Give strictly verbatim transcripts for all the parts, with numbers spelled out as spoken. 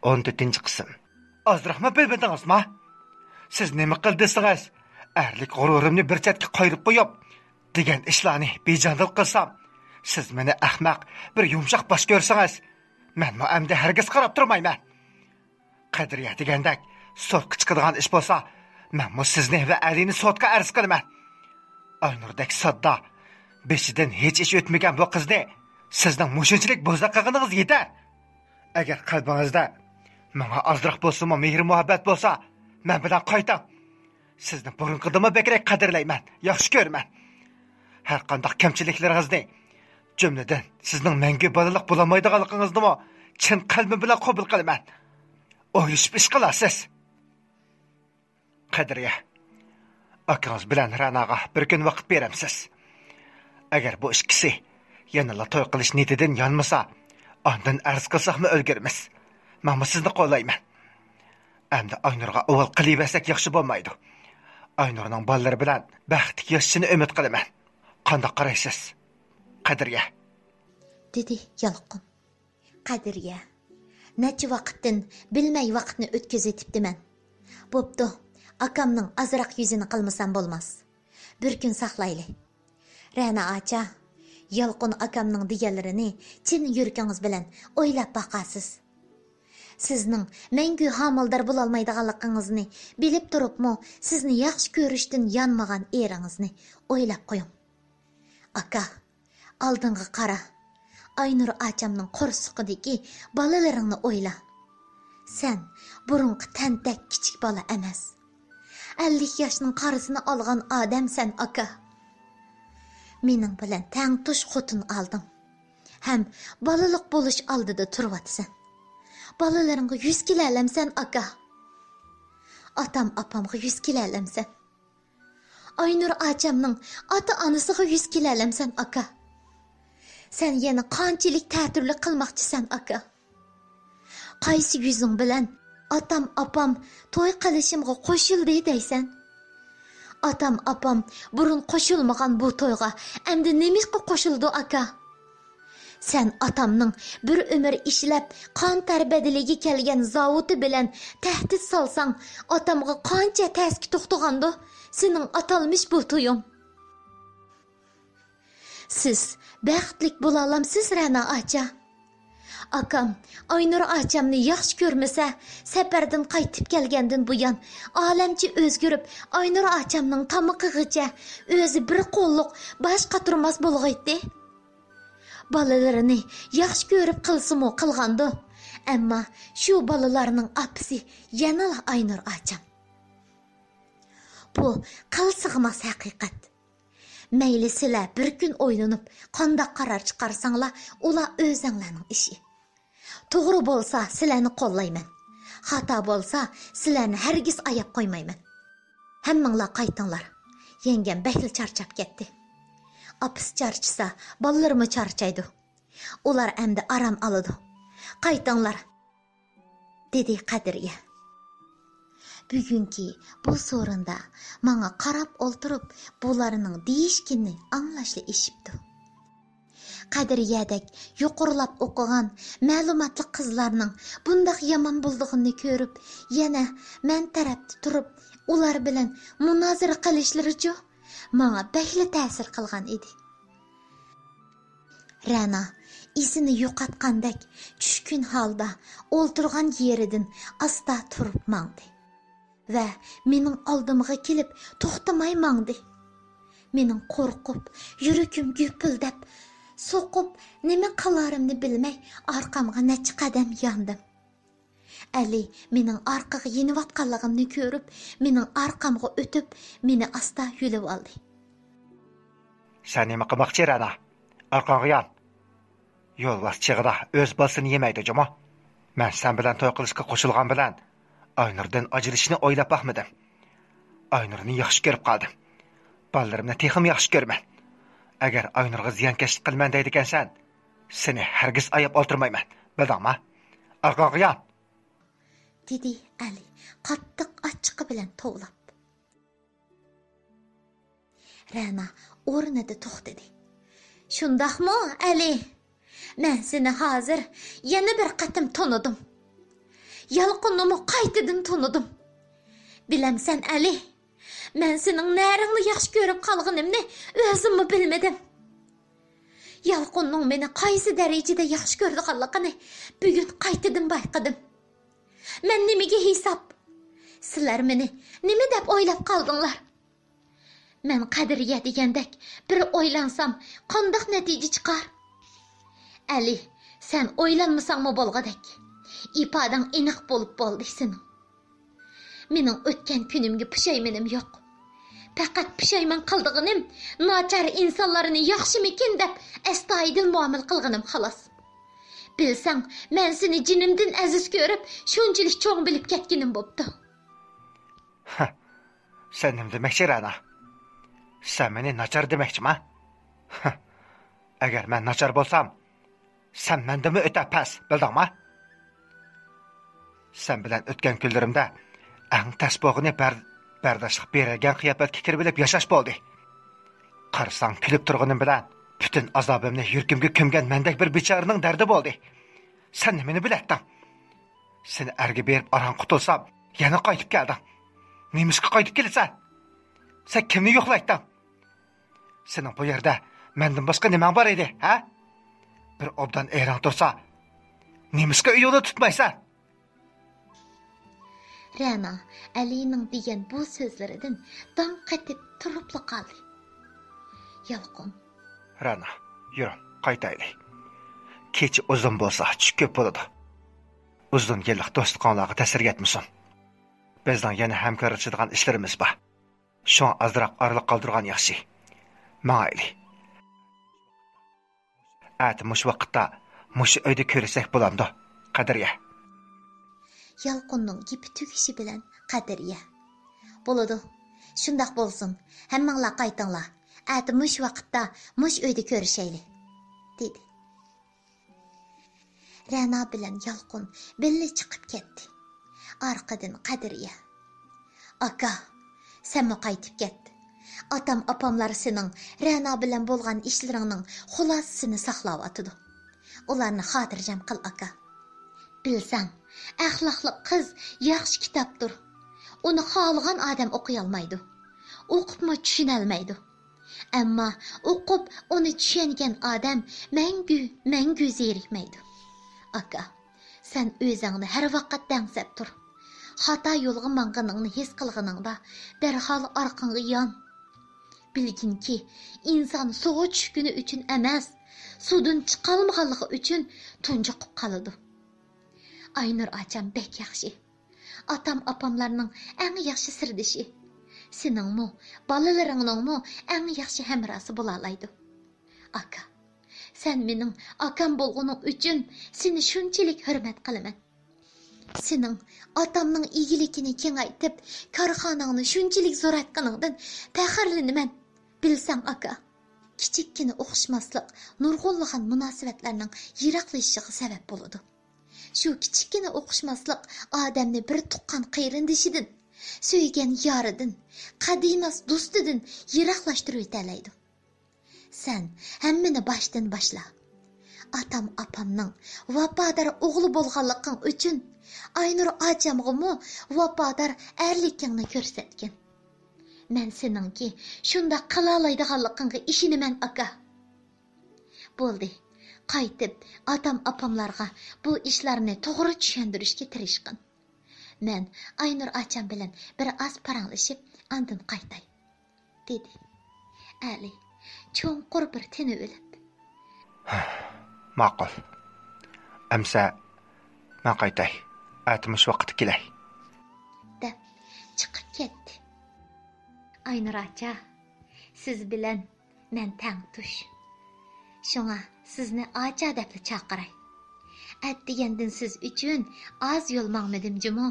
ئون تۆتىنچى قىسىم. ئازراقمۇ بىلمىدىڭىزما؟ سىز نېمە قىل دېسىڭىز، ئەرلىك غۇرۇرۇمنى بىر چەتكە قايرىپ قويۇپ، دېگەن ئىشلارنى بىجانىل قىلسام، سىز مېنى ئەخمەق، بىر يۇمشاق باش كۆرسىڭىز، مەنمۇ ئەمدى ھەرگىز قاراپ تۇرمايمەن. قەدرىيە دېگەندەك، سوتقا چىقىدىغان ئىش بولسا، مەنمۇ سىزنى ۋە ئەلىنى سوتقا ئەرز قىلىمەن. ئاينۇردەك ساددا، بېشىدىن ھېچ ئىش ئۆتمىگەن بۇ قىزنى سىزنىڭ مۇشۇنچىلىك بوزەك قىلغىنىڭىز يېتەر. ئەگەر قەلبىڭىزدە ماڭا ئازراق بولسىمۇ مېھىر-مۇھەببەت بولسا، مەن بىلەن قايتىڭ. سىزنى بۇرۇنقىدىنمۇ بەكرەك قەدىرلەيمەن، ياخشى كۆرىمەن. ھەرقانداق كەمچىلىكلىرىڭىزنى، جۈملىدىن سىزنىڭ مەڭگۈ بالىلىق بولالمايدىغانلىقىڭىزنىمۇ چىن قەلبىم بىلەن قوبۇل قىلىمەن. ئويلىشىپ ئىش قىلارسىز. قەدرىيە، ئاكىڭىز بىلەن رەناغا بىر كۈن ۋاقىت بېرەمسىز؟ ئەگەر بۇ ئىككىسى يەنىلا توي قىلىش نىيىتىدىن يانمىسا، ئاندىن ئەرز قىلساقمۇ ئۈلگۈرىمىز. مەنمۇ سىزنى قوللايمەن. ئەمدى ئاينۇرغا ئۇۋال قىلىۋەرسەك ياخشى بولمايدۇ. ئاينۇرنىڭ بالىلىرى بىلەن بەختلىك ياشىشىنى ئۈمىد قىلىمەن. قانداق قارايسىز، قەدرىيە؟ دېدى يالقۇن. قەدرىيە، نەچچە ۋاقىتتىن بىلمەي ۋاقىتنى ئۆتكۈزۈۋېتىپتىمەن. بوپتۇ، ئاكامنىڭ ئازراق يۈزىنى قىلمىسام بولماس. بىر كۈن ساقلايلى. رەنا ئاچا، يالقۇن ئاكامنىڭ دېگەنلىرىنى چىن يۈرىكىڭىز بىلەن ئويلاپ باقارسىز. سىزنىڭ مەڭگۈ ھامىلىدار بولالمايدىغانلىقىڭىزنى بىلىپ تۇرۇپمۇ، سىزنى ياخشى كۆرۈشتىن يانمىغان ئېرىڭىزنى ئويلاپ قويۇڭ. ئاكا، ئالدىڭغا قارا. ئاينۇر ئاچامنىڭ قورسىقىدىكى بالىلىرىڭنى ئويلا. سەن بۇرۇنقى تەنتەك كىچىك بالا ئەمەس. ئەللىك ياشنىڭ قارىسىنى ئالغان ئادەمسەن، ئاكا. مېنىڭ بىلەن تەڭتۇش خوتۇن ئالدىڭ. ھەم بالىلىق بولۇش ئالدىدا تۇرۇۋاتىسەن. بالىلىرىڭغا يۈز كېلەلەمسەن، ئاكا؟ ئاتام ئاپامغا يۈز كېلەلەمسەن؟ ئاينۇر ئاچامنىڭ ئاتا-ئانىسىغا يۈز كېلەلەمسەن، ئاكا؟ سەن يەنە قانچىلىك تەتۈرلۈك قىلماقچىسەن، ئاكا؟ قايسى يۈزۈڭ بىلەن ئاتام، ئاپام توي قىلىشىمغا قوشۇلدى دەيسەن؟ ئاتام، ئاپام بۇرۇن قوشۇلمىغان بۇ تويغا ئەمدى نېمىشقا قوشۇلىدۇ، ئاكا؟ سەن ئاتامنىڭ بىر ئۆمۈر ئىشلەپ، قان تەر بەدىلىگە كەلگەن زاۋۇتى بىلەن تەھدىت سالساڭ، ئاتامغا قانچە تەسكە توختىغاندۇ سېنىڭ ئاتالمىش بۇ تويۇڭ؟ سىز بەختلىك بولالامسىز، رەنا ئاچا؟ ئاكام ئاينۇر ئاچامنى ياخشى كۆرمىسە، سەپەردىن قايتىپ كەلگەندىن بۇيان، ئالەمچە ئۆزگىرىپ، ئاينۇر ئاچامنىڭ تامىقىغىچە ئۆزى بىر قوللۇق باش قاتۇرماس بولغايتتى. بالىلىرىنى ياخشى كۆرۈپ قىلسىمۇ قىلغاندۇ، ئەمما شۇ بالىلارنىڭ ئاپىسى يەنىلا ئاينۇر ئاچام. بۇ قىل سىغماس ھەقىقەت. مەيلى سىلەر بىر كۈن ئويلىنىپ، قانداق قارار چىقارساڭلار، ئۇلار ئۆزەڭلارنىڭ ئىشى. توغرا بولسا سىلەرنى قوللايمەن. خاتا بولسا سىلەرنى ھەرگىز ئاياپ قويمايمەن. ھەممىڭلار قايتىڭلار. يەڭگەم بەكلا چارچاپ كەتتى. ئاپىسى چارچىسا، بالىلىرىمۇ چارچايدۇ. ئۇلار ئەمدى ئارام ئالىدۇ. قايتىڭلار، دېدى قەدرىيە. بۈگۈنكى بۇ سورۇندا ماڭا قاراپ ئولتۇرۇپ، بۇلارنىڭ دېيىشكىنىنى ئاڭلاشلا ئېشىپتۇ. قەدرىيەدەك يۇقىرىلاپ ئوقۇغان، مەلۇماتلىق قىزلارنىڭ بۇنداق يامان بولىدىغىنىنى كۆرۈپ، يەنە مەن تەرەپتە تۇرۇپ، ئۇلار بىلەن مۇنازىرە قىلىشلىرىچۇ، ماڭا بەكلا تەسىر قىلغان ئىدى. رەنا ئېسىنى يوقاتقاندەك چۈشكۈن ھالدا ئولتۇرغان يېرىدىن ئاستا تۇرۇپ ماڭدى ۋە مېنىڭ ئالدىمغا كېلىپ توختىماي ماڭدى. مېنىڭ قورقۇپ، يۈرىكىم گۈپۈلدەپ سوقۇپ، نېمە قىلارىمنى بىلمەي ئارقامغا نەچچە قەدەم ياندىم. ئەلى مېنىڭ ئارقىغا يېنىۋاتقانلىقىمنى كۆرۈپ، مېنىڭ ئارقامغا ئۆتۈپ، مېنى ئاستا يۆلىۋالدى. سەن نېمە قىلماقچى، رەنا؟ ئارقاڭغا يان. يولۋاس چىغىدا ئۆز بالىسىنى يېمەيدۇ جۇمۇ. مەن سەن بىلەن توي قىلىشقا قوشۇلغان بىلەن ئاينۇردىن ئاجرىشىشنى ئويلاپ باقمىدىم. ئاينۇرنى ياخشى كۆرۈپ قالدىم. بالىلىرىمنى تېخىمۇ ياخشى كۆرىمەن. ئەگەر ئاينۇرغا زىيانكەشلىك قىلىمەن دەيدىكەنسەن، سېنى ھەرگىز ئاياپ ئولتۇرمايمەن، بىلدىڭمۇ؟ ئارقاڭغا يان! دېدى ئەلى قاتتىق ئاچچىقى بىلەن توۋلاپ. رەنا ئورنىدا توختىدى. شۇنداقمۇ، ئەلى؟ مەن سېنى ھازىر يەنە بىر قېتىم تونۇدۇم. يالقۇننىمۇ قايتىدىن تونۇدۇم. بىلەمسەن، ئەلى، مەن سېنىڭ نەرىڭنى ياخشى كۆرۈپ قالغىنىمنى ئۆزۈممۇ بىلمىدىم. يالقۇننىڭ مېنى قايسى دەرىجىدە ياخشى كۆرىدىغانلىقىنى بۈگۈن قايتىدىن بايقىدىم. مەن نېمىگە ھېساب؟ سىلەر مېنى نېمە دەپ ئويلاپ قالدىڭلار؟ مەن قەدرىيە دېگەندەك بىر ئويلانسام، قانداق نەتىجە چىقار؟ ئەلى، سەن ئويلانمىساڭمۇ بولغۇدەك. ئىپادەڭ ئېنىق بولۇپ بولدى سېنىڭ. مېنىڭ ئۆتكەن كۈنۈمگە پۇشايمىنىم يوق. پەقەت پۇشايمان قىلىدىغىنىم، ناچار ئىنسانلارنى ياخشىمىكىن دەپ ئەستايىدىل مۇئامىلە قىلغىنىم خالاس. بىلسەڭ، مەن سېنى جېنىمدىن ئەزىز كۆرۈپ، شۇنچىلىك چوڭ بىلىپ كەتكىنىم بوپتۇ. ھە، سەن نېمە دېمەكچى، رەنا؟ سەن مېنى ناچار دېمەكچىما؟ ھە، ئەگەر مەن ناچار بولسام، سەن مەندىنمۇ ئۆتە پەس، بىلدىڭما؟ سەن بىلەن ئۆتكەن كۈنلىرىمدە ئەڭ تەس بولغىنى بەر-، بەرداشلىق بېرىلگەن قىياپەتكە كىرىۋېلىپ ياشاش بولدى. قارىساڭ، كۈلۈپ تۇرغىنىم بىلەن پۈتۈن ئازابىمنى يۈرىكىمگە كۆمگەن مەندەك بىر بىچارىنىڭ دەردى بولدى. سەن نېمىنى بىلەتتىڭ؟ سېنى ئەرگە بېرىپ ئاران قۇتۇلسام، يەنە قايتىپ كەلدىڭ. نېمىشقا قايتىپ كېلىسەن؟ سەن كىمنى يوقلايتتىڭ؟ سېنىڭ بۇ يەردە مەندىن باشقا نېمەڭ بار ئىدى، ھە؟ بىر ئوبدان ئېرىڭ تۇرسا، نېمىشقا ئۆيۈڭنى تۇتمايسەن؟ رەنا ئەلىنىڭ دېگەن بۇ سۆزلىرىدىن داڭ قېتىپ تۇرۇپلا قالدى. يالقۇن. رەنا، يۈرۈڭ، قايتايلى. كېچە ئۇزۇن بولسا، چۈش كۆپ بولىدۇ. ئۇزۇن يىللىق دوستلۇقۇڭلارغا تەسىر يەتمىسۇن. بىزنىڭ يەنە ھەمكارلىشىدىغان ئىشلىرىمىز بار. شۇڭا ئازراق ئارىلىق قالدۇرغان ياخشى. ماڭايلى. ئەتە مۇشۇ ۋاقىتتا مۇشۇ ئۆيدە كۆرۈشسەك بولامدۇ، قەدرىيە؟ يالقۇننىڭ گېپى تۈگىشى بىلەن قەدرىيە: «بولىدۇ، شۇنداق بولسۇن، ھەممىڭلار قايتىڭلار، ئەتە مۇشۇ ۋاقىتتا مۇشۇ ئۆيدە كۆرۈشەيلى» دېدى. رەنا بىلەن يالقۇن بىللە چىقىپ كەتتى. ئارقىدىن قەدرىيە: «ئاكا، سەنمۇ قايتىپ كەت. ئاتام-ئاپاملار سېنىڭ رەنا بىلەن بولغان ئىشلىرىڭنىڭ خۇلاسىسىنى ساقلاۋاتىدۇ. ئۇلارنى خاتىرجەم قىل، ئاكا. بىلسەڭ، ئەخلاقلىق قىز ياخشى كىتابتۇر. ئۇنى خالىغان ئادەم ئوقۇيالمايدۇ. ئوقۇپمۇ چۈشىنەلمەيدۇ. ئەمما ئوقۇپ ئۇنى چۈشەنگەن ئادەم مەڭگۈ، مەڭگۈ زېرىكمەيدۇ. ئاكا، سەن ئۆزۈڭنى ھەر ۋاقىت دەڭسەپ تۇر. خاتا يولغا ماڭغىنىڭنى ھېس قىلغىنىڭدا، دەرھال ئارقاڭغا يان. بىلگىنكى، ئىنسان سۇغا چۈشكىنى ئۈچۈن ئەمەس، سۇدىن چىقالمىغانلىقى ئۈچۈن تۇنجۇقۇپ قالىدۇ. ئاينۇر ئاچام بەك ياخشى. ئاتام-ئاپاملارنىڭ ئەڭ ياخشى سىردىشى. سېنىڭمۇ، بالىلىرىڭنىڭمۇ ئەڭ ياخشى ھەمراھسى بولالايدۇ. ئاكا، سەن مېنىڭ ئاكام بولغىنىڭ ئۈچۈن سېنى شۇنچىلىك ھۆرمەت قىلىمەن. سېنىڭ ئاتامنىڭ ئىگىلىكىنى كېڭەيتىپ، كارخاناڭنى شۇنچىلىك زورايتقىنىڭدىن پەخىرلىنىمەن. بىلسەڭ، ئاكا، كىچىككىنە ئوقۇشماسلىق نۇرغۇنلىغان مۇناسىۋەتلەرنىڭ يىراقلىشىشىغا سەۋەب بولىدۇ. شۇ كىچىككىنە ئوقۇشماسلىق ئادەمنى بىر تۇغقان قېرىندىشىدىن، سۆيگەن يارىدىن، قەدىناس دوستىدىن يىراقلاشتۇرۇۋېتەلەيدۇ. سەن ھەممىنى باشتىن باشلا. ئاتام-ئاپامنىڭ ۋاپادار ئوغلى بولغانلىقىڭ ئۈچۈن، ئاينۇر ئاچامغىمۇ ۋاپادار ئەرلىكىڭنى كۆرسەتكىن. مەن سېنىڭكى شۇنداق قىلالايدىغانلىقىڭغا ئىشىنىمەن، ئاكا. بولدى، قايتىپ ئاتام-ئاپاملارغا بۇ ئىشلارنى توغرا چۈشەندۈرۈشكە تىرىشقىن. مەن ئاينۇر ئاچام بىلەن بىر ئاز پاراڭلىشىپ، ئاندىن قايتاي، دېدى ئەلى چوڭقۇر بىر تىنىۋېلىپ. ماقۇل. ئەمسە مەن قايتاي. ئەتە مۇشۇ ۋاقىتتا كېلەي. دەپ چىقىپ كەتتى. ئاينۇر ئاچا، سىز بىلەن مەن تەڭتۇش. شۇڭا سىزنى ئاچا دەپلا چاقىراي. ئەتىگەندىن سىز ئۈچۈن ئاز يول ماڭمىدىم جۇمۇ.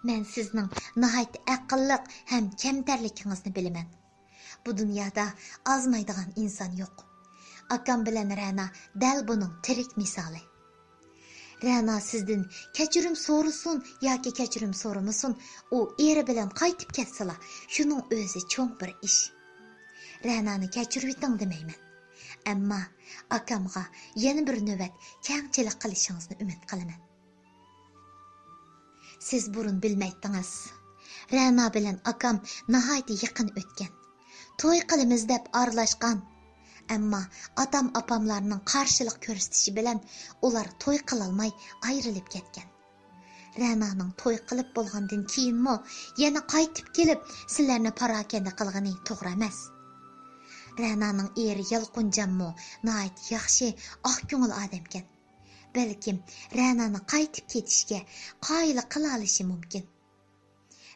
مەن سىزنىڭ ناھايىتى ئەقىللىق ھەم كەمتەرلىكىڭىزنى بىلىمەن. بۇ دۇنيادا ئازمايدىغان ئىنسان يوق. ئاكام بىلەن رەنا دەل بۇنىڭ تىرىك مىسالى. رەنا سىزدىن كەچۈرۈم سورىسۇن ياكى كەچۈرۈم سورىمىسۇن، ئۇ ئېرى بىلەن قايتىپ كەتسىلا، شۇنىڭ ئۆزى چوڭ بىر ئىش. رەنانى كەچۈرۈۋېتىڭ دېمەيمەن. ئەمما ئاكامغا يەنە بىر نۆۋەت كەڭچىلىك قىلىشىڭىزنى ئۈمىد قىلىمەن. سىز بۇرۇن بىلمەيتتىڭىز. رەنا بىلەن ئاكام ناھايىتى يېقىن ئۆتكەن. توي قىلىمىز دەپ ئارىلاشقان. ئەمما ئاتام-ئاپاملارنىڭ قارشىلىق كۆرسىتىشى بىلەن ئۇلار توي قىلالماي ئايرىلىپ كەتكەن. رەنانىڭ توي قىلىپ بولغاندىن كېيىنمۇ يەنە قايتىپ كېلىپ سىلەرنى پاراكەندە قىلغىنى توغرا ئەمەس. رەنانىڭ ئېرى يالقۇنجانمۇ ناھايىتى ياخشى، ئاق كۆڭۈل ئادەمكەن. بەلكىم رەنانى قايتىپ كېتىشكە قايىل قىلالىشى مۇمكىن.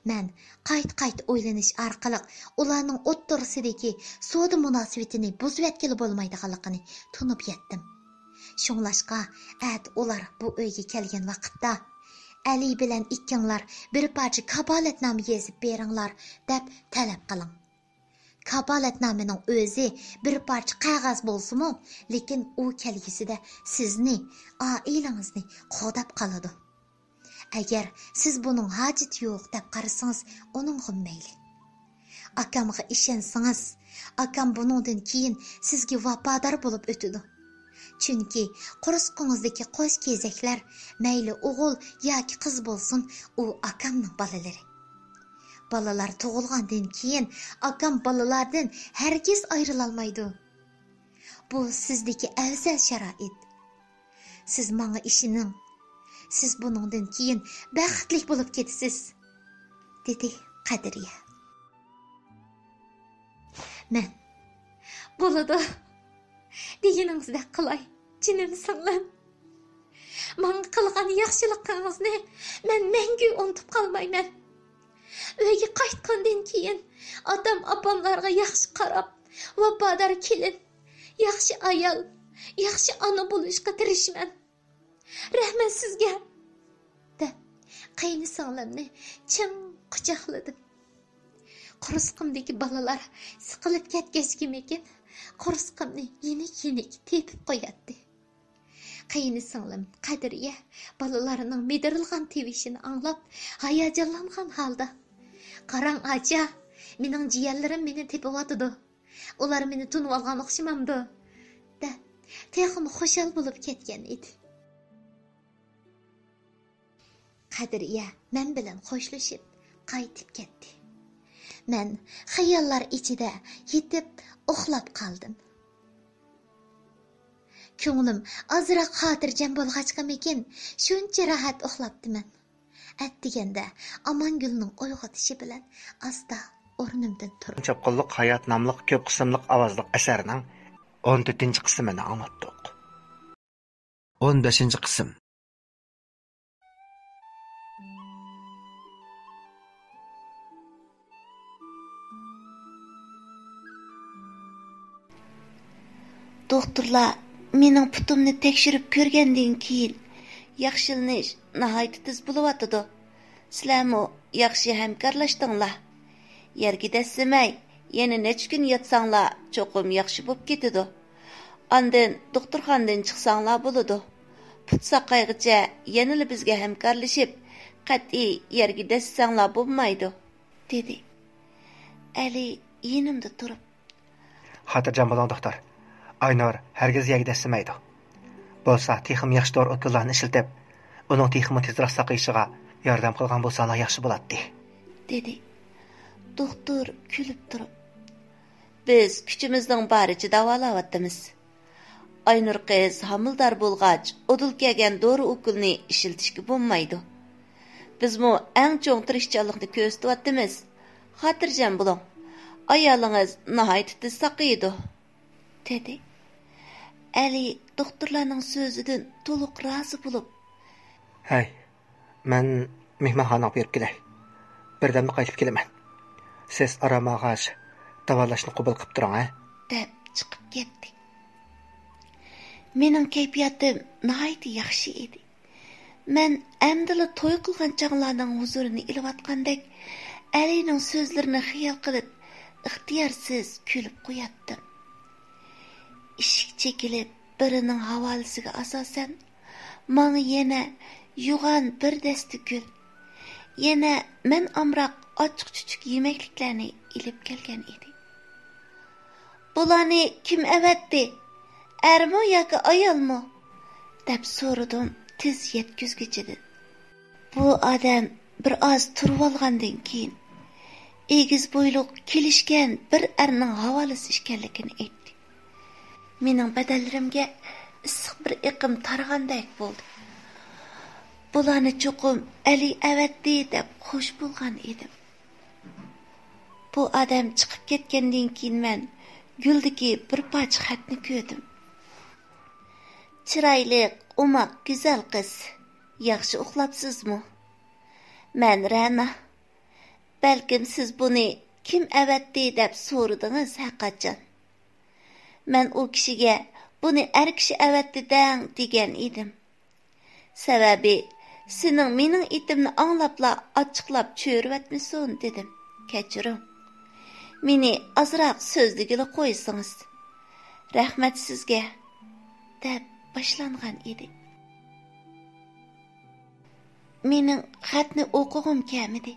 مەن قايتا-قايتا ئويلىنىش ئارقىلىق ئۇلارنىڭ ئوتتۇرىسىدىكى سودا مۇناسىۋىتىنى بۇزۇۋەتكىلى بولمايدىغانلىقىنى تونۇپ يەتتىم. شۇڭلاشقا، ئەتە ئۇلار بۇ ئۆيگە كەلگەن ۋاقىتتا، «ئەلى بىلەن ئىككىڭلار بىر پارچە كاپالەتنامە يېزىپ بېرىڭلار» دەپ تەلەپ قىلىڭ. كاپالەتنامىنىڭ ئۆزى بىر پارچە قەغەز بولسىمۇ، لېكىن ئۇ كەلگۈسىدە سىزنى، ئائىلىڭىزنى قوغداپ قالىدۇ. ئەگەر سىز بۇنىڭ ھاجىتى يوق دەپ قارىسىڭىز، ئۇنىڭغىمۇ مەيلى. ئاكامغا ئىشەنسىڭىز، ئاكام بۇنىڭدىن كېيىن سىزگە ۋاپادار بولۇپ ئۆتىدۇ. چۈنكى قورسىقىڭىزدىكى قوش كېزەكلەر مەيلى ئوغۇل ياكى قىز بولسۇن، ئۇ ئاكامنىڭ بالىلىرى. بالىلار تۇغۇلغاندىن كېيىن ئاكام بالىلاردىن ھەرگىز ئايرىلالمايدۇ. بۇ سىزدىكى ئەۋزەل شارائىت. سىز ماڭا ئىشىنىڭ. سىز بۇنىڭدىن كېيىن بەختلىك بولۇپ كېتىسىز، دېدى قەدرىيە. مەن، بولىدۇ، دېگىنىڭىزدەك قىلاي، جېنىم سىڭلىم. ماڭا قىلغان ياخشىلىقىڭىزنى مەن مەڭگۈ ئۇنتۇپ قالمايمەن. ئۆيگە قايتقاندىن كېيىن ئاتام-ئاپاملارغا ياخشى قاراپ، ۋاپادار كېلىن، ياخشى ئايال، ياخشى ئانا بولۇشقا تىرىشىمەن. رەھمەت سىزگە، دەپ، قېيىنسىڭلىمنى چىڭ قۇچاقلىدىم. قورسىقىمدىكى بالىلار سىقىلىپ كەتكەچكىمىكىن، قورسىقىمنى يېنىك-يېنىك تېپىپ قوياتتى. قېيىنسىڭلىم قەدرىيە بالىلارنىڭ مىدىرلىغان تىۋىشىنى ئاڭلاپ، ھاياجانلانغان ھالدا، «قاراڭ، ئاچا، مېنىڭ جىيەنلىرىم مېنى تېپىۋاتىدۇ. ئۇلار مېنى تونۇۋالغان ئوخشىمامدۇ؟» دەپ، تېخىمۇ خۇشال بولۇپ كەتكەن ئىدى. قەدرىيە مەن بىلەن خوشلىشىپ قايتىپ كەتتى. مەن خىياللار ئىچىدە يېتىپ ئۇخلاپ قالدىم. كۆڭلۈم ئازراق خاتىرجەم بولغاچقىمىكىن، شۇنچە راھەت ئۇخلاپتىمەن. ئەتىگەندە ئامانگۈلنىڭ ئويغىتىشى بىلەن ئاستا ئورنۇمدىن تۇردۇم. چاپقۇنلۇق ھايات ناملىق كۆپ قىسىملىق ئاۋازلىق ئەسەرنىڭ ئون تۆتىنچى قىسمىنى ئاڭلاتتۇق. ئون بەشىنچى قىسىم. دوختۇرلار مېنىڭ پۇتۇمنى تەكشۈرۈپ كۆرگەندىن كېيىن، ياخشىلىنىش ناھايىتى تېز بولۇۋاتىدۇ. سىلەرمۇ ياخشى ھەمكارلاشتىڭلار. يەرگە دەسسىمەي، يەنە نەچچە كۈن ياتساڭلار، چوقۇم ياخشى بولۇپ كېتىدۇ. ئاندىن دوختۇرخانىدىن چىقساڭلار بولىدۇ. پۇت ساقايغىچە يەنىلا بىزگە ھەمكارلىشىپ، قەتئىي يەرگە دەسسىسەڭلار بولمايدۇ، دېدى. ئەلى يېنىمدا تۇرۇپ، خاتىرجەم بولۇڭ، دوختۇر. ئاينۇر ھەرگىز يەرگە دەسسىمەيدۇ. بولسا تېخىمۇ ياخشى دورا ئوكۇللارنى ئىشلىتىپ، ئۇنىڭ تېخىمۇ تېزراق ساقىيىشىغا ياردەم قىلغان بولساڭلار ياخشى بولاتتى، دېدى. دوختۇر كۈلۈپ تۇرۇپ، بىز كۈچىمىزنىڭ بارىچە داۋالاۋاتىمىز. ئاينۇر قىز ھامىلىدار بولغاچ، ئۇدۇل كەلگەن دورا ئوكۇلنى ئىشلىتىشكە بولمايدۇ. بىزمۇ ئەڭ چوڭ تىرىشچانلىقنى كۆرسىتىۋاتىمىز. خاتىرجەم بولۇڭ. ئايالىڭىز ناھايىتى تېز ساقىيىدۇ، دېدى. ئەلى دوختۇرلارنىڭ سۆزىدىن تولۇق رازى بولۇپ، ھەي، مەن مېھمانخانىغا بېرىپ كېلەي. بىردەمدە قايتىپ كېلىمەن. سىز ئارام ئالغاچ، داۋالاشنى قوبۇل قىلىپ تۇرۇڭ، ھە؟ دەپ چىقىپ كەتتى. مېنىڭ كەيپىياتىم ناھايىتى ياخشى ئىدى. مەن ئەمدىلا توي قىلغان چاغلارنىڭ ھۇزۇرىنى ئېلىۋاتقاندەك، ئەلىنىڭ سۆزلىرىنى خىيال قىلىپ، ئىختىيارسىز كۈلۈپ قوياتتىم. ئىشىك چېكىلىپ، بىرىنىڭ ھاۋالىسىگە ئاساسەن، ماڭا يەنە يوغان بىر دەستە گۈل، يەنە مەن ئامراق ئاچچىق-چۈچۈك يېمەكلىكلەرنى ئېلىپ كەلگەن ئىدى. «بۇلارنى كىم ئەۋەتتى؟ ئەرمۇ ياكى ئايالمۇ؟» دەپ سورىدىم تېز يەتكۈزگۈچىدىن. بۇ ئادەم بىر ئاز تۇرۇۋالغاندىن كېيىن، ئېگىز بويلۇق، كېلىشكەن بىر ئەرنىڭ ھاۋالىسى ئىكەنلىكىنى ئېيتتى. مېنىڭ بەدەنلىرىمگە ئىسسىق بىر ئېقىم تارىغاندەك بولدى. بۇلارنى چوقۇم ئەلى ئەۋەتتى دەپ خوش بولغان ئىدىم. بۇ ئادەم چىقىپ كەتكەندىن كېيىن مەن گۈلدىكى بىر پارچە خەتنى كۆردۈم. چىرايلىق، ئوماق، گۈزەل قىز، ياخشى ئۇخلاپسىزمۇ؟ مەن رەنا. بەلكىم سىز بۇنى كىم ئەۋەتتى دەپ سورىدىڭىز ھەرقاچان. مەن ئۇ كىشىگە بۇنى ئەر كىشى ئەۋەتتى دەڭ دېگەن ئىدىم. سەۋەبى، سېنىڭ مېنىڭ ئېتىمنى ئاڭلاپلا ئاچچىقلاپ چۆرۈۋەتمىسۇن دېدىم. كەچۈرۈڭ. مېنى ئازراق سۆزلىگىلى قويسىڭىز. رەھمەت سىزگە، دەپ باشلانغان ئىدى. مېنىڭ خەتنى ئوقۇغۇم كەلمىدى.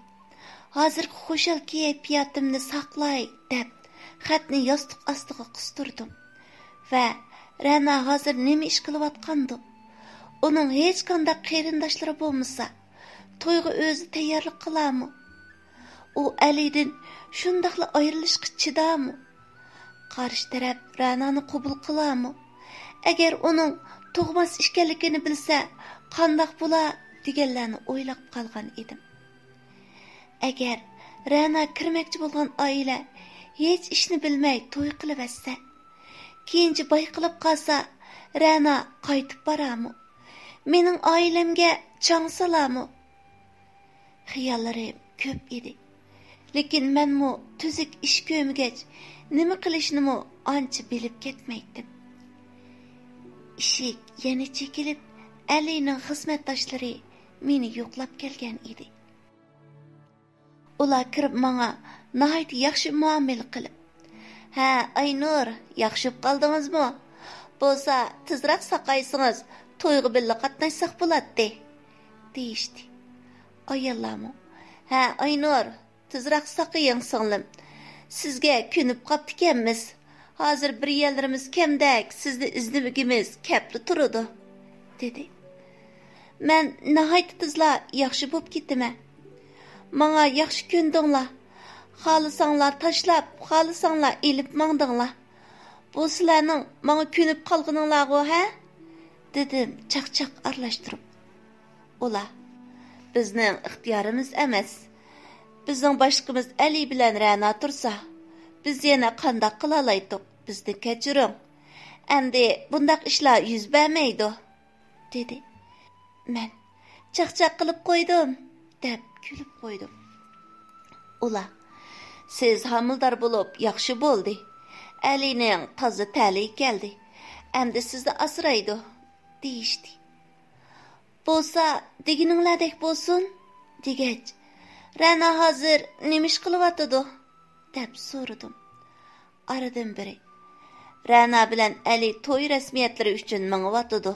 ھازىرقى خۇشال كەيپىياتىمنى ساقلاي دەپ، خەتنى ياستۇق ئاستىغا قىستۇردۇم ۋە رەنا ھازىر نېمە ئىش قىلىۋاتقاندۇ؟ ئۇنىڭ ھېچقانداق قېرىنداشلىرى بولمىسا، تويغا ئۆزى تەييارلىق قىلارمۇ؟ ئۇ ئەلىدىن شۇنداقلا ئايرىلىشقا چىدارمۇ؟ قارشى تەرەپ رەنانى قوبۇل قىلارمۇ؟ ئەگەر ئۇنىڭ تۇغماس ئىكەنلىكىنى بىلسە، قانداق بولا؟ دېگەنلەرنى ئويلاپ قالغان ئىدىم. ئەگەر رەنا كىرمەكچى بولغان ئائىلە ھېچ ئىشنى بىلمەي توي قىلىۋەتسە، كېيىنچە بايقىلىپ قالسا، رەنا قايتىپ بارارمۇ؟ مېنىڭ ئائىلەمگە چاڭ سالارمۇ؟ خىياللىرىم كۆپ ئىدى. لېكىن مەنمۇ تۈزۈك ئىش كۆرمىگەچ، نېمە قىلىشنىمۇ ئانچە بىلىپ كەتمەيتتىم. ئىشىك يەنە چېكىلىپ، ئەلىنىڭ خىزمەتداشلىرى مېنى يوقلاپ كەلگەن ئىدى. ئۇلار كىرىپ ماڭا ناھايىتى ياخشى مۇئامىلە قىلىپ، «ھە، ئاينۇر، ياخشى بولۇپ قالدىڭىزمۇ؟ بولسا تېزراق ساقايسىڭىز، تويغا بىللە قاتناشساق بولاتتى» دېيىشتى. ئاياللارمۇ، «ھە، ئاينۇر، تېزراق ساقىيىڭ، سىڭلىم. سىزگە كۆنۈپ قاپتىكەنمىز. ھازىر بىر يەرلىرىمىز كەمدەك، سىزنى ئىزدىمىگۈمىز كەپلا تۇرىدۇ» دېدى. مەن ناھايىتى تېزلا ياخشى بوپ كېتىمەن. ماڭا ياخشى كۆندۈڭلار. خالىساڭلار تاشلاپ، خالىساڭلار ئېلىپ ماڭدىڭلار. بۇ سىلەرنىڭ ماڭا كۆنۈپ قالغىنىڭلارغۇ، ھە؟ دېدىم چاقچاق ئارىلاشتۇرۇپ. ئۇلار، بىزنىڭ ئىختىيارىمىز ئەمەس. بىزنىڭ باشلىقىمىز ئەلى بىلەن رەنا تۇرسا، بىز يەنە قانداق قىلالايتتۇق؟ بىزنى كەچۈرۈڭ. ئەمدى بۇنداق ئىشلار يۈز بەرمەيدۇ، دېدى. مەن، چاقچاق قىلىپ قويدۇم، دەپ كۈلۈپ قويدۇم. ئۇلار، سىز ھامىلىدار بولۇپ ياخشى بولدى. ئەلىنىڭ تازا تەلىيى كەلدى. ئەمدى سىزنى ئاسرايدۇ، دېيىشتى. بولسا، دېگىنىڭلەردەك بولسۇن، دېگەچ، رەنا ھازىر نېمە ئىش قىلىۋاتىدۇ؟ دەپ سورىدىم. ئارىدىن بىرى، رەنا بىلەن ئەلى توي رەسمىيەتلىرى ئۈچۈن مېڭىۋاتىدۇ.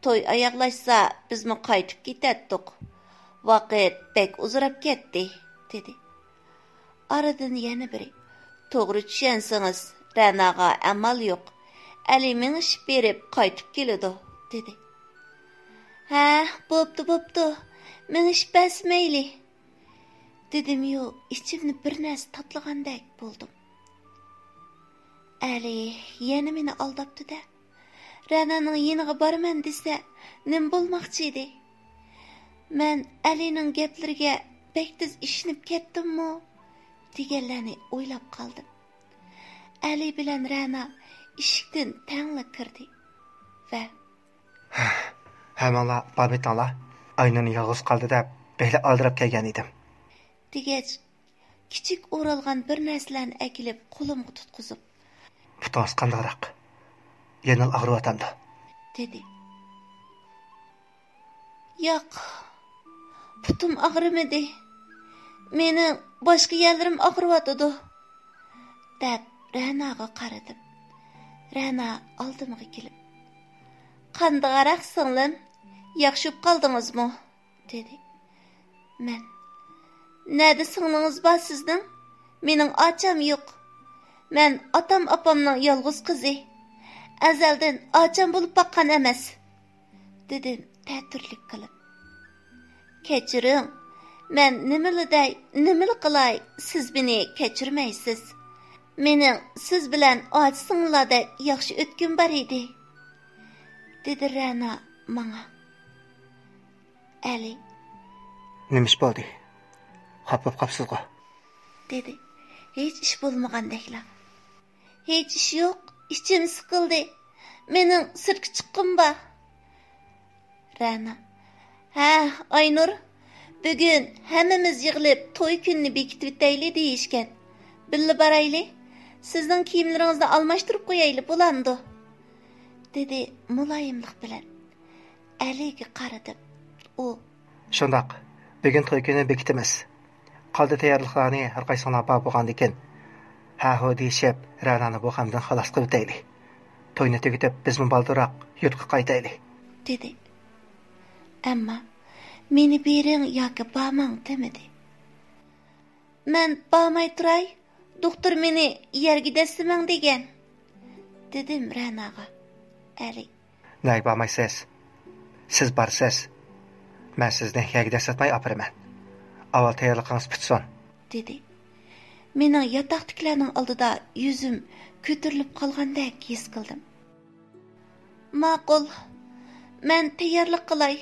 توي ئاياغلاشسا، بىزمۇ قايتىپ كېتەتتۇق. ۋاقىت بەك ئۇزىراپ كەتتى، دېدى. ئارىدىن يەنە بىرى، توغرا چۈشەنسىڭىز، رەناغا ئامال يوق. ئەلى مېڭىشىپ بېرىپ قايتىپ كېلىدۇ، دېدى. ھە، بوپتۇ، بوپتۇ. مېڭىشىپ بەرسە مەيلى. دېدىميۇ، ئىچىمنى بىر نەرسە تاتلىغاندەك بولدۇم. ئەلى يەنە مېنى ئالداپتۇ-دە. رەنانىڭ يېنىغا بارىمەن دېسە، نېمە بولماقچى ئىدى؟ مەن ئەلىنىڭ گەپلىرىگە بەك تېز ئىشىنىپ كەتتىممۇ؟ دېگەنلەرنى ئويلاپ قالدىم. ئەلى بىلەن رەنا ئىشىكتىن تەڭلا كىردى ۋە ھەممىڭلار بارمىدىڭلار؟ ئاينۇرنى يالغۇز قالدى دەپ، بەكلا ئالدىراپ كەلگەن ئىدىم. دېگەچ، كىچىك ئورالغان بىر نەرسىلەرنى ئەكېلىپ قولۇمغا تۇتقۇزۇپ، پۇتىڭىز قانداقراق؟ يەنىلا ئاغرىۋاتامدۇ؟ دېدى. ياق، پۇتۇم ئاغرىمىدى. مېنىڭ باشقا يەرلىرىم ئاغرىۋاتىدۇ، دەپ رەناغا قارىدىم. رەنا ئالدىمغا كېلىپ، قاندىغاراق سىڭلىم، ياخشى بولۇپ قالدىڭىزمۇ؟ دېدى. مەن، نەدە سىڭلىڭىز بار سىزنىڭ؟ مېنىڭ ئاچام يوق. مەن ئاتام ئاپامنىڭ يالغۇز قىزى. ئەزەلدىن ئاچام بولۇپ باققان ئەمەس، دېدىم تەتۈرلۈك قىلىپ. كەچۈرۈڭ، مەن نېمىلا دەي، نېمىلا قىلاي، سىز مېنى كەچۈرمەيسىز. مېنىڭ سىز بىلەن ئاچا-سىڭىللاردەك ياخشى ئۆتكۈم بار ئىدى، دېدى رەنا ماڭا. ئەلى. نېمە ئىش بولدى؟ خاپا بولۇپ قاپسىزغۇ؟ دېدى ھېچ ئىش بولمىغاندەكلا. ھېچ ئىش يوق، ئىچىم سىقىلدى. مېنىڭ سىرتقا چىققۇم بار. رەنا. ھە، ئاينۇر، بۈگۈن ھەممىمىز يىغىلىپ توي كۈنىنى بېكىتىۋېتەيلى دېيىشكەن. بىللە بارايلى. سىزنىڭ كىيىملىرىڭىزنى ئالماشتۇرۇپ قويايلى، بولامدۇ؟ دېدى مۇلايىملىق بىلەن. ئەلىگە قارىدىم. ئۇ. شۇنداق، بۈگۈن توي كۈنى بېكىتىمىز. قالدى تەييارلىقلارنى ھەر قايسىڭلار بار بولغاندىكىن، ھە-ھۇ دېيىشىپ، رەنانى بۇ غەمدىن خالاس قىلىۋېتەيلى. توينى تۈگىتىپ، بىزمۇ بالدۇرراق يۇرتقا قايتايلى. دېدى. ئەمما مېنى بېرىڭ ياكى بارماڭ دېمىدى. مەن بارماي تۇراي، دوختۇر مېنى يەرگە دەسسىمەڭ دېگەن، دېدىم رەناغا. ئەلى. نەگە بارمايسىز؟ سىز بارسىز. مەن سىزنى يەرگە دەسسەتمەي ئاپىرىمەن. ئاۋۋال تەييارلىقىڭىز پۈتسۇن، دېدى. مېنىڭ ياتاقتىكىلەرنىڭ ئالدىدا يۈزۈم كۆتۈرۈلۈپ قالغاندەك ھېس قىلدىم. ماقۇل، مەن تەييارلىق قىلاي.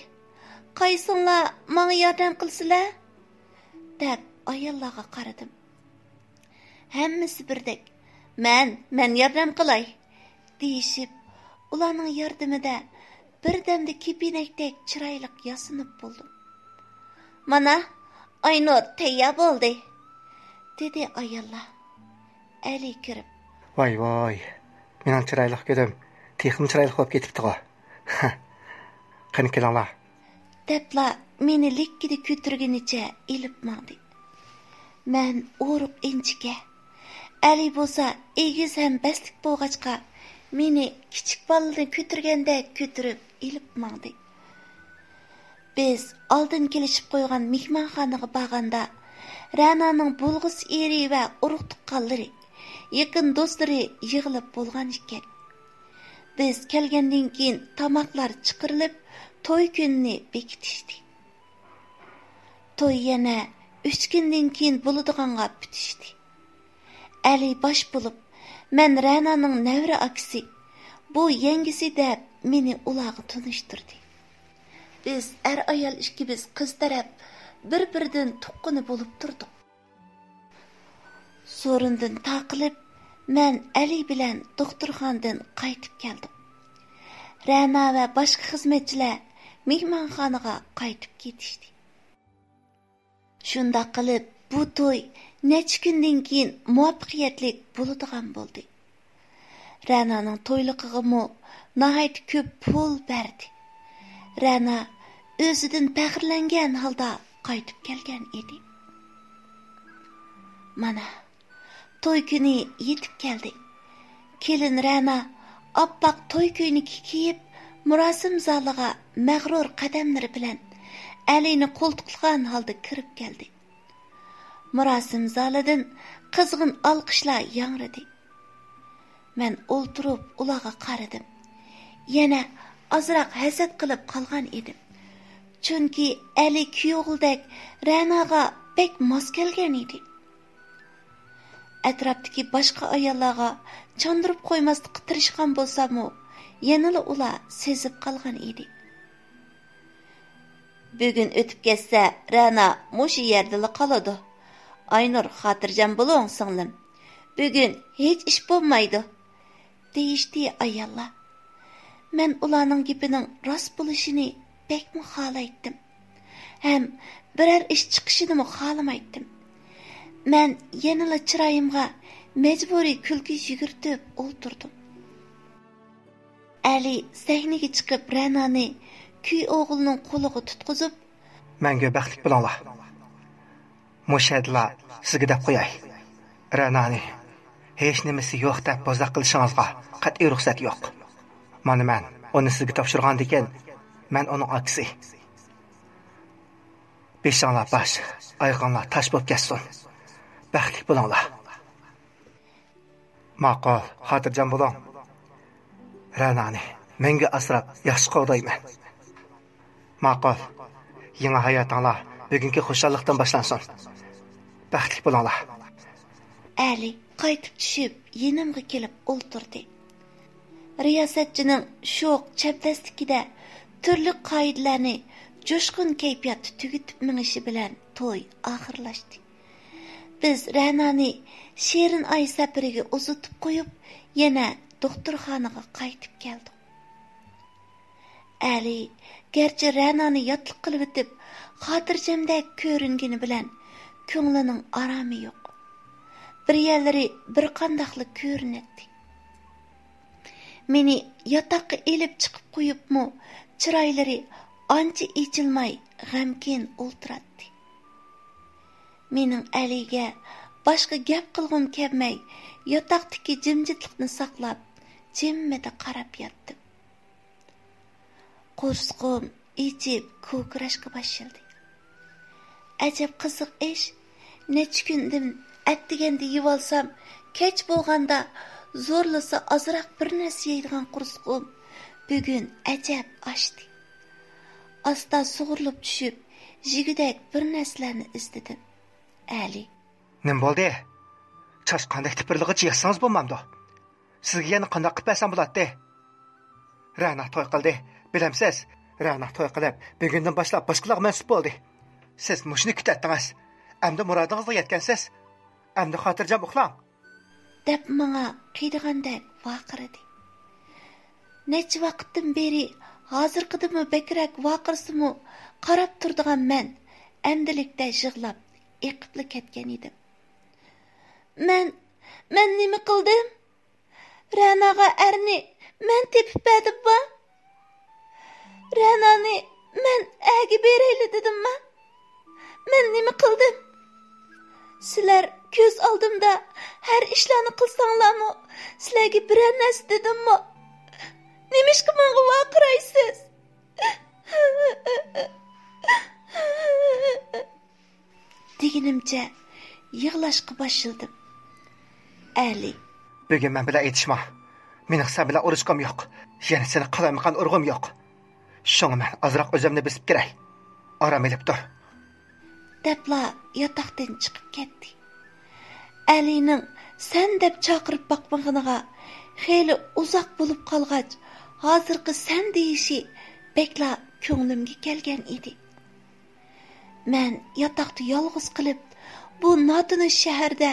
قايسىڭلار ماڭا ياردەم قىلسىلە؟ دەپ ئاياللارغا قارىدىم. ھەممىسى بىردەك، مەن، مەن ياردەم قىلاي، دېيىشىپ، ئۇلارنىڭ ياردىمىدە بىردەمدە كېپىنەكتەك چىرايلىق ياسىنىپ بولدۇم. مانا، ئاينۇر تەييار بولدى، دېدى ئاياللار. ئەلى كىرىپ. ۋاي، ۋاي، مېنىڭ چىرايلىق گۈلۈم تېخىمۇ چىرايلىق بولۇپ كېتىپتىغۇ. قېنى كېلىڭلار. دەپلا مېنى لىككىدە كۆتۈرگىنىچە ئېلىپ ماڭدى. مەن ئورۇق ئىنچىكە. ئەلى بولسا ئېگىز ھەم بەستلىك بولغاچقا، مېنى كىچىك بالىنى كۆتۈرگەندەك كۆتۈرۈپ ئېلىپ ماڭدى. بىز ئالدىن كېلىشىپ قويغان مېھمانخانىغا بارغاندا، رەنانىڭ بولغۇسى ئېرى ۋە ئۇرۇق-تۇغقانلىرى، يېقىن دوستلىرى يىغىلىپ بولغان ئىكەن. بىز كەلگەندىن كېيىن تاماقلار چىقىرىلىپ، توي كۈنىنى بېكىتىشتى. توي يەنە ئۈچ كۈندىن كېيىن بولىدىغانغا پۈتۈشتى. ئەلى باش بولۇپ، مەن رەنانىڭ نەۋرە ئاكىسى، بۇ يەڭگىسى دەپ مېنى ئۇلارغا تونۇشتۇردى. بىز ئەر-ئايال ئىككىمىز قىز تەرەپ بىر-بىرىدىن تۇغقىنى بولۇپ تۇردۇق. سورۇندىن تارقىلىپ، مەن ئەلى بىلەن دوختۇرخانىدىن قايتىپ كەلدۇق. رەنا ۋە باشقا خىزمەتچىلەر مېھمانخانىغا قايتىپ كېتىشتى. شۇنداق قىلىپ، بۇ توي نەچچە كۈندىن كېيىن مۇۋەپپەقىيەتلىك بولىدىغان بولدى. رەنانىڭ تويلۇقىغىمۇ ناھايىتى كۆپ پۇل بەردى. رەنا ئۆزىدىن پەخىرلەنگەن ھالدا قايتىپ كەلگەن ئىدى. مانا، توي كۈنى يېتىپ كەلدى. كېلىن رەنا ئاپئاق توي كۆينىكى كىيىپ، مۇراسىم زالىغا مەغرۇر قەدەملىرى بىلەن ئەلىنى قولتۇقلىغان ھالدا كىرىپ كەلدى. مۇراسىم زالىدىن قىزغىن ئالقىشلار ياڭرىدى. مەن ئولتۇرۇپ ئۇلارغا قارىدىم. يەنە ئازراق ھەسەت قىلىپ قالغان ئىدىم. چۈنكى ئەلى كۈيئوغۇلدەك رەناغا بەك ماس كەلگەن ئىدى. ئەتراپتىكى باشقا ئاياللارغا چاندۇرۇپ قويماسلىققا تىرىشقان بولساممۇ، يەنىلا ئۇلار سېزىپ قالغان ئىدى. بۈگۈن ئۆتۈپ كەتسە، رەنا مۇشۇ يەردىلا قالىدۇ. ئاينۇر، خاتىرجەم بولۇڭ، سىڭلىم. بۈگۈن ھېچ ئىش بولمايدۇ، دېيىشتى ئاياللار. مەن ئۇلارنىڭ گېپىنىڭ راست بولۇشىنى بەكمۇ خالايتتىم. ھەم بىرەر ئىش چىقىشىنىمۇ خالىمايتتىم. مەن يەنىلا چىرايىمغا مەجبۇرىي كۈلكە يۈگۈرتۈپ ئولتۇردۇم. ئەلى سەھنىگە چىقىپ، رەنانى كۈيئوغۇلنىڭ قولىغا تۇتقۇزۇپ، مەڭگۈ بەختلىك بولۇڭلار. مۇشۇ يەردىلا سىزگە دەپ قوياي، رەنانى ھېچ نېمىسى يوق دەپ بوزەك قىلىشىڭىزغا قەتئىي رۇخسەت يوق. مانا مەن ئۇنى سىزگە تاپشۇرغاندىكىن، مەن ئۇنىڭ ئاكىسى. بېشىڭلار باش، ئايىغىڭلار تاش بولۇپ كەتسۇن. بەختلىك بولۇڭلار. ماقۇل، خاتىرجەم بولۇڭ. رەنانى مەڭگۈ ئاسراپ ياخشى قوغدايمەن. ماقۇل، يېڭى ھاياتىڭلار بۈگۈنكى خۇشاللىقتىن باشلانسۇن. بەختلىك بولۇڭلار. ئەلى قايتىپ چۈشۈپ، يېنىمغا كېلىپ ئولتۇردى. رىياسەتچىنىڭ شوخ چەبدەسلىكىدە تۈرلۈك قائىدىلەرنى جۇشقۇن كەيپىياتتا تۈگىتىپ مېڭىشى بىلەن توي ئاخىرلاشتى. بىز رەنانى شېرىن ئاي سەپىرىگە ئۇزىتىپ قويۇپ، يەنە دوختۇرخانىغا قايتىپ كەلدۇق. ئەلى گەرچە رەنانى ياتلىق قىلىۋېتىپ، خاتىرجەمدەك كۆرۈنگىنى بىلەن، كۆڭلىنىڭ ئارامى يوق. بىر يەرلىرى بىر قانداقلا كۆرۈنەتتى. مېنى ياتاققا ئېلىپ چىقىپ قويۇپمۇ، چىرايلىرى ئانچە ئېچىلماي، غەمكىن ئولتۇراتتى. مېنىڭ ئەلىگە باشقا گەپ قىلغۇم كەلمەي، ياتاقتىكى جىمجىتلىقنى ساقلاپ، جىممىدە قاراپ ياتتىم. قورسىقىم ئېچىپ، كوكىراشقا باشلىدى. ئەجەب قىزىق ئىش، نەچچە كۈندىن ئەتىگەندە يېۋالسام، كەچ بولغاندا زورلىسا ئازراق بىر نەرسە يەيدىغان قورسىقىم بۈگۈن ئەجەب ئاچتى. ئاستا سۇغۇرۇلۇپ چۈشۈپ، يېگۈدەك بىر نەرسىلەرنى ئىزدىدىم. ئەلى. نېمە بولدى؟ چاچقاندەك تىپىرلىغۇچە ياتسىڭىز بولمامدۇ؟ سىزگە يەنە قانداق قىلىپ بەرسەم بولاتتى؟ رەنا توي قىلدى. بىلەمسىز؟ رەنا توي قىلىپ، بۈگۈندىن باشلاپ باشقىلارغا مەنسۇپ بولدى. سىز مۇشۇنى كۈتەتتىڭىز. ئەمدى مۇرادىڭىزغا يەتكەنسىز. ئەمدى خاتىرجەم ئۇخلاڭ. دەپ ماڭا قىيىدىغاندەك ۋارقىرىدى. نەچچە ۋاقىتتىن بېرى ھازىرقىدىنمۇ بەكرەك ۋارقىرىسىمۇ، قاراپ تۇرىدىغان مەن ئەمدىلىكتە يىغلاپ ئېقىپلا كەتكەن ئىدىم. مەن، مەن نېمە قىلدىم؟ رەناغا ئەرنى مەن تېپىپ بەردىمما؟ رەنانى مەن ئەرگە بېرەيلى دېدىمما؟ مەن نېمە قىلدىم؟ سىلەر كۆز ئالدىمدا ھەر ئىشلارنى قىلساڭلارمۇ، سىلەرگە بىرەر نەرسە دېدىممۇ؟ نېمىشقا ماڭا ۋارقىرايسىز؟ دېگىنىمچە يىغلاشقا باشلىدىم. ئەلى. بۈگۈن مەن بىلەن ئېتىشما. مېنىڭ سەن بىلەن ئۇرۇشقۇم يوق. يەنە سېنى قالايمىقان ئۇرغۇم يوق. شۇڭا مەن ئازراق ئۆزۈمنى بېسىپ كىرەي. ئارام ئېلىپ تۇر. دەپلا ياتاقتىن چىقىپ كەتتى. ئەلىنىڭ سەن دەپ چاقىرىپ باقمىغىنىغا خېلى ئۇزاق بولۇپ قالغاچ، ھازىرقى سەن دېيىشى بەكلا كۆڭلۈمگە كەلگەن ئىدى. مەن ياتاقتا يالغۇز قېلىپ، بۇ ناتونۇش شەھەردە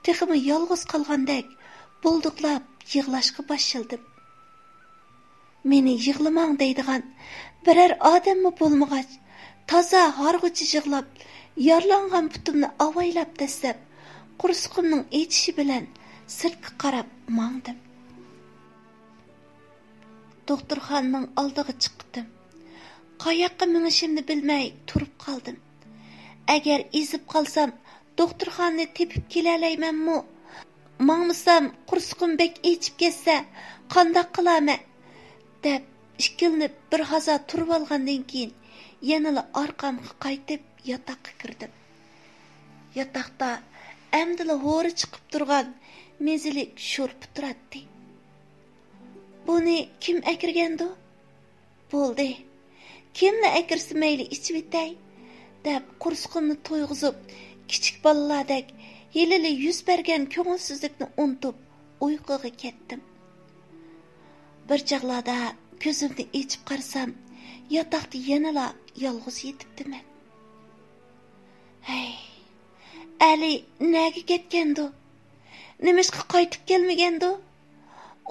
تېخىمۇ يالغۇز قالغاندەك بولدۇقلاپ يىغلاشقا باشلىدىم. مېنى يىغلىماڭ دەيدىغان بىرەر ئادەممۇ بولمىغاچ، تازا ھارغۇچە يىغلاپ، يارىلانغان پۇتۇمنى ئاۋايلاپ دەسسەپ، قورسىقىمنىڭ ئېچىشى بىلەن سىرتقا قاراپ ماڭدىم. دوختۇرخانىنىڭ ئالدىغا چىقتىم. قاياققا مېڭىشىمنى بىلمەي تۇرۇپ قالدىم. ئەگەر ئېزىپ قالسام، دوختۇرخانىنى تېپىپ كېلەلەيمەنمۇ؟ ماڭمىسام، قورسىقىم بەك ئېچىپ كەتسە، قانداق قىلارمەن؟ دەپ ئىككىلىنىپ بىر ھازا تۇرۇۋالغاندىن كېيىن، يەنىلا ئارقامغا قايتىپ ياتاققا كىردىم. ياتاقتا ئەمدىلا ھورى چىقىپ تۇرغان مېزىلىك شورپا تۇراتتى. بۇنى كىم ئەكىرگەندۇ؟ بولدى، كىملا ئەكىرسە مەيلى، ئىچىۋېتەي، دەپ قورسىقىمنى تويغۇزۇپ، كىچىك بالىلاردەك ھېلىلا يۈز بەرگەن كۆڭۈلسىزلىكنى ئۇنتۇپ، ئۇيقۇغا كەتتىم. بىر چاغلاردا كۆزۈمنى ئېچىپ قارىسام، ياتاقتا يەنىلا يالغۇز يېتىپتىمەن. ھەي، ئەلى نەگە كەتكەندۇ؟ نېمىشقا قايتىپ كەلمىگەندۇ؟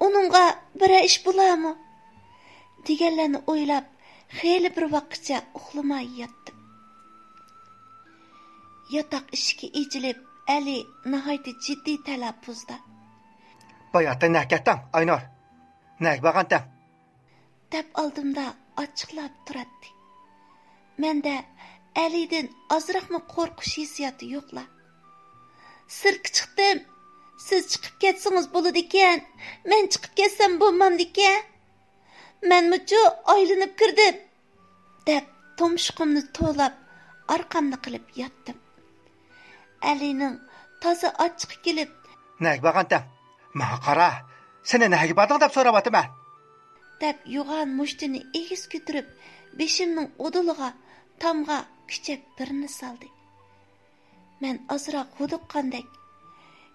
ئۇنىڭغا بىرەر ئىش بولارمۇ؟ دېگەنلەرنى ئويلاپ، خېلى بىر ۋاققىچە ئۇخلىماي ياتتىم. ياتاق ئىشىكى ئېچىلىپ، ئەلى ناھايىتى جىددىي تەلەپپۇزدا. باياتىن نەگە كەتتىڭ، ئاينۇر؟ نەگە بارغانتىڭ؟ دەپ ئالدىمدا ئاچچىقلاپ تۇراتتى. مەندە ئەلىدىن ئازراقمۇ قورقۇش ھېسسىياتى يوقلا. سىرتقا چىقتىم. سىز چىقىپ كەتسىڭىز بولىدىكەن، مەن چىقىپ كەتسەم بولمامدىكەن؟ مەنمۇچۇ ئايلىنىپ كىردىم، دەپ تۇمشۇقۇمنى توۋلاپ، ئارقامنى قىلىپ ياتتىم. ئەلىنىڭ تازا ئاچچىقى كېلىپ، نەگە بارغانتىڭ؟ ماڭا قارا، سېنى نەگە باردىڭ دەپ سوراۋاتىمەن. دەپ يوغان مۇشتىنى ئېگىز كۆتۈرۈپ، بېشىمنىڭ ئۇدۇلىغا تامغا كۈچەپ بىرنى سالدى. مەن ئازراق ھودۇققاندەك،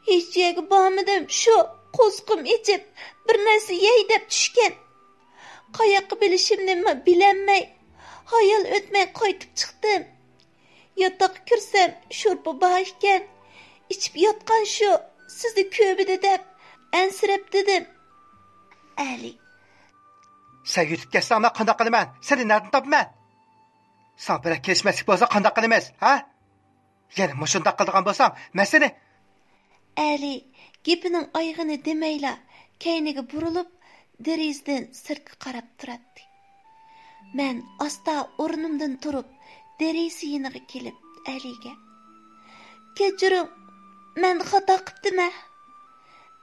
«ھېچ يەرگە بارمىدىم، شۇ قورسىقىم ئېچىپ، بىر نەرسە يەي دەپ چۈشكەن. قاياققا بېرىشىمنىمۇ بىلەلمەي، ھايال ئۆتمەي قايتىپ چىقتىم. ياتاققا كىرسەم، شورپا بار ئىكەن. ئىچىپ ياتقان شۇ، سىزنى كۆرمىدى دەپ ئەنسىرەپ دېدىم.» ئەلى. سەن يۈتۈپ كەتسەڭ، مەن قانداق قىلىمەن؟ سېنى نەدىن تاپىمەن؟ ساڭا بىرەر كېلىشمەسلىك بولسا قانداق قىلىمىز، ھە؟ يەنە مۇشۇنداق قىلىدىغان بولساڭ، مەن سېنى. ئەلى گېپىنىڭ ئايىغىنى دېمەيلا، كەينىگە بۇرۇلۇپ، دېرىزىدىن سىرتقا قاراپ تۇراتتى. مەن ئاستا ئورنۇمدىن تۇرۇپ، دېرىزە يېنىغا كېلىپ، ئەلىگە، «كەچۈرۈڭ، مەن خاتا قىپتىمەن.»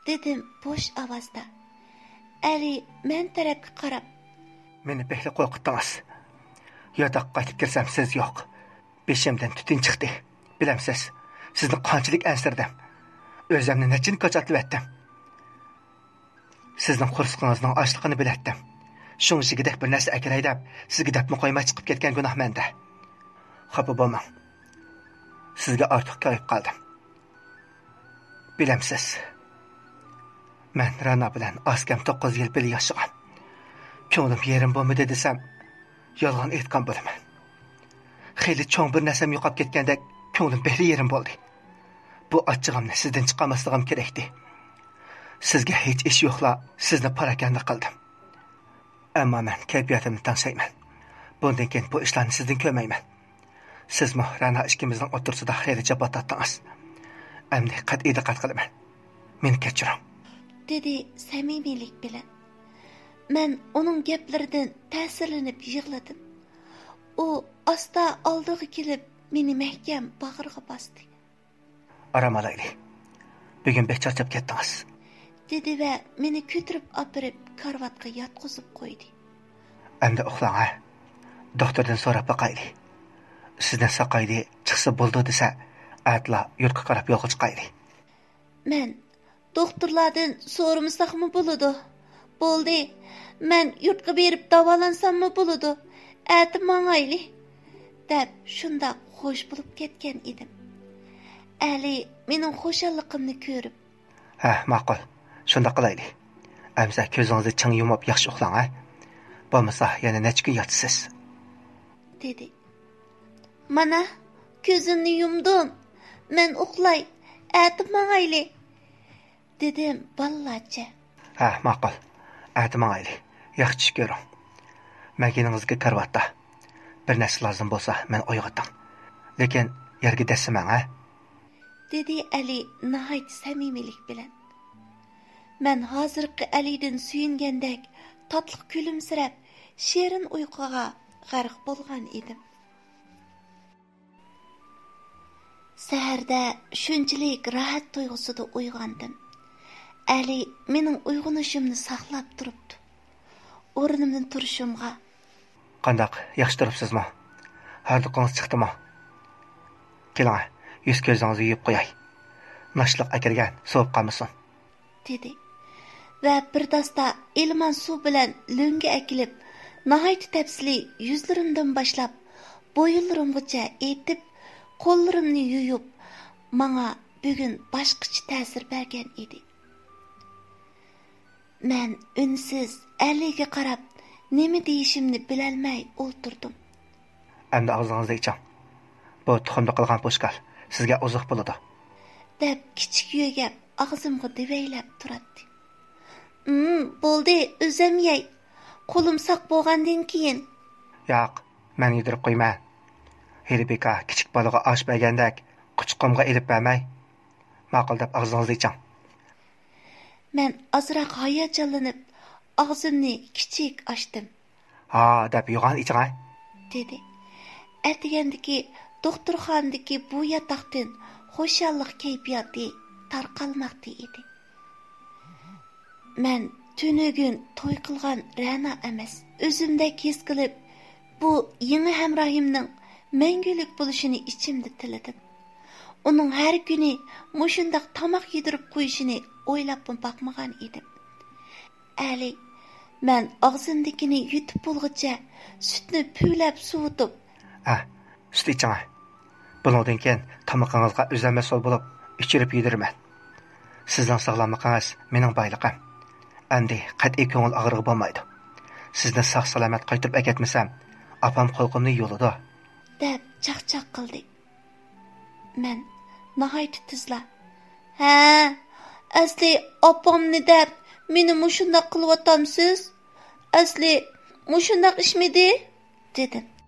دېدىم بوش ئاۋازدا. ئەلى مەن تەرەپكە قاراپ، مېنى بەكلا قورقۇتتىڭىز. ياتاققا قايتىپ كىرسەم، سىز يوق. بېشىمدىن تۈتۈن چىقتى. بىلەمسىز، سىزنى قانچىلىك ئەنسىرىدىم. ئۆزۈمنى نەچچىنى كاچاتلىۋەتتىم. سىزنىڭ قورسىقىڭىزنىڭ ئاچلىقىنى بىلەتتىم. شۇڭشىگىدەك بىر نەرسە ئەكىرەي دەپ، سىزگە دەپمۇ قويماي چىقىپ كەتكەن گۇناھ مەندە. خاپا بولماڭ. سىزگە ئارتۇق كۆيۈپ قالدىم. بىلەمسىز، مەن رەنا بىلەن ئاز كەم توققۇز يىل بىللە ياشىغان. كۆڭلۈم يېرىم بولمىدى دېسەم، يالغان ئېيتقان بولىمەن. خېلى چوڭ بىر نەرسەم يوقاپ كەتكەندەك، كۆڭلۈم بەكلا يېرىم بولدى. بۇ ئاچچىقىمنى سىزدىن چىقارماسلىقىم كېرەكتى. سىزگە ھېچ ئىش يوقلا، سىزنى پاراكەندە قىلدىم. ئەمما مەن كەيپىياتىمنى تەڭشەيمەن. بۇندىن كېيىن بۇ ئىشلارنى سىزدىن كۆرمەيمەن. سىزمۇ رەنا ئىككىمىزنىڭ ئوتتۇرىسىدا خېلى جاپا تارتتىڭىز. ئەمدى قەتئىي دىققەت قىلىمەن. مېنى كەچۈرۈڭ. دېدى سەمىمىيلىك بىلەن. مەن ئۇنىڭ گەپلىرىدىن تەسىرلىنىپ يىغلىدىم. ئۇ ئاستا ئالدىغا كېلىپ، مېنى مەھكەم باغرىغا باستى. ئارام ئالايلى. بۈگۈن بەك چارچاپ كەتتىڭىز. دېدى ۋە مېنى كۆتۈرۈپ ئاپىرىپ، كارىۋاتقا ياتقۇزۇپ قويدى. ئەمدى ئۇخلاڭ، ھە؟ دوختۇردىن سوراپ باقايلى. سىزنى ساقايدى، چىقسا بولىدۇ دېسە، ئەتىلا يۇرتقا قاراپ يولغا چىقايلى. مەن، دوختۇرلاردىن سورىمىساقمۇ بولىدۇ. بولدى، مەن يۇرتقا بېرىپ داۋالانساممۇ بولىدۇ. ئەتە ماڭايلى، دەپ شۇنداق خوش بولۇپ كەتكەن ئىدىم. ئەلى مېنىڭ خۇشاللىقىمنى كۆرۈپ، ھە، ماقۇل، شۇنداق قىلايلى. ئەمسە كۆزىڭىزنى چىڭ يۇمۇپ ياخشى ئۇخلاڭ، ھە؟ بولمىسا يەنە نەچچە كۈن ياتىسىز. دېدى. مانا، كۆزۈمنى يۇمدۇم. مەن ئۇخلاي، ئەتە ماڭايلى. دېدىم بالىلارچە. ھە، ماقۇل. ئەتە ماڭايلى. ياخشى چۈش كۆرۈڭ. مەگىنىڭىزگە كارىۋاتتا. بىر نەرسە لازىم بولسا، مەن ئويغىتىڭ. لېكىن يەرگە دەسسىمەڭ، ھە؟ دېدى ئەلى ناھايىتى سەمىمىيلىك بىلەن. مەن ھازىرقى ئەلىدىن سۆيۈنگەندەك تاتلىق كۈلۈمسىرەپ، شېرىن ئۇيقۇغا غەرق بولغان ئىدىم. سەھەردە شۇنچىلىك راھەت تۇيغۇسىدا ئويغاندىم. ئەلى مېنىڭ ئويغىنىشىمنى ساقلاپ تۇرۇپتۇ. ئورنۇمدىن تۇرۇشۇمغا، قانداق، ياخشى تۇرۇپسىزمۇ؟ ھاردۇقىڭىز چىقتىمۇ؟ كېلىڭە، يۈز-كۆزىڭىزنى يۇيۇپ قوياي. ناشتىلىق ئەكىرگەن، سوۋۇپ قالمىسۇن. دېدى ۋە بىر داستا ئىلمان سۇ بىلەن لۆڭگە ئەكېلىپ، ناھايىتى تەپسىلىي يۈزلىرىمدىن باشلاپ بويۇنلىرىمغىچە ئېيتىپ، قوللىرىمنى يۇيۇپ، ماڭا بۈگۈن باشقىچە تەسىر بەرگەن ئىدى. مەن ئۈنسىز ئەلىگە قاراپ، نېمە دېيىشىمنى بىلەلمەي ئولتۇردۇم. ئەمدى ئاغزىڭىزنى ئېچىڭ. بۇ تۇخۇمدا قالغان پوشكال سىزگە ئوزۇق بولىدۇ. دەپ كىچىك يۆگەپ ئاغزىمغا دېۋەيلەپ تۇراتتى. ئىم، بولدى، ئۆزۈم يەي. قولۇم ساق بولغاندىن كېيىن. ياق، مەن يېدۈرۈپ قويىمەن. ھېلى بىكار كىچىك بالىغا ئاش بەرگەندەك، قۇچىقىمغا ئېلىپ بەرمەي. ماقۇل دەپ ئاغزىڭىزنى ئېچىڭ. مەن ئازراق ھاياجانلىنىپ، ئاغزىمنى كىچىك ئاچتىم. ھا دەپ يوغان ئېچىڭە. دېدى. ئەتىگەندىكى دوختۇرخانىدىكى بۇ ياتاقتىن خۇشاللىق كەيپىياتى تارقالماقتا ئىدى. مەن تۈنۈگۈن توي قىلغان رەنا ئەمەس. ئۆزۈمدەك ھېس قىلىپ، بۇ يېڭى ھەمراھىمنىڭ مەڭگۈلۈك بولۇشىنى ئىچىمدە تىلىدىم. ئۇنىڭ ھەر كۈنى مۇشۇنداق تاماق يېدۈرۈپ قويۇشىنى ئويلاپمۇ باقمىغان ئىدىم. ئەلى، مەن ئاغزىمدىكىنى يۇتۇپ بولغۇچە سۈتنى پۈۋلەپ سوۋۇتۇپ، ھە، سۈت ئىچىڭە. بۇنىڭدىن كېيىن تامىقىڭىزغا ئۆزۈم مەسئۇل بولۇپ، ئىچۈرۈپ يېدۈرىمەن. سىزنىڭ ساغلاملىقىڭىز مېنىڭ بايلىقىم. ئەمدى قەتئىي كۆڭۈل ئاغرىقى بولمايدۇ. سىزنى ساق-سالامەت قايتۇرۇپ ئەكەتمىسەم، ئاپام قۇلىقىمنى يۇلىدۇ. دەپ چاقچاق قىلدى. مەن ناھايىتى تېزلا، ھە، ئەسلى ئاپامنى دەپ مېنى مۇشۇنداق قىلىۋاتامسىز؟ ئەسلى مۇشۇنداق ئىشمىدى؟ دېدىم.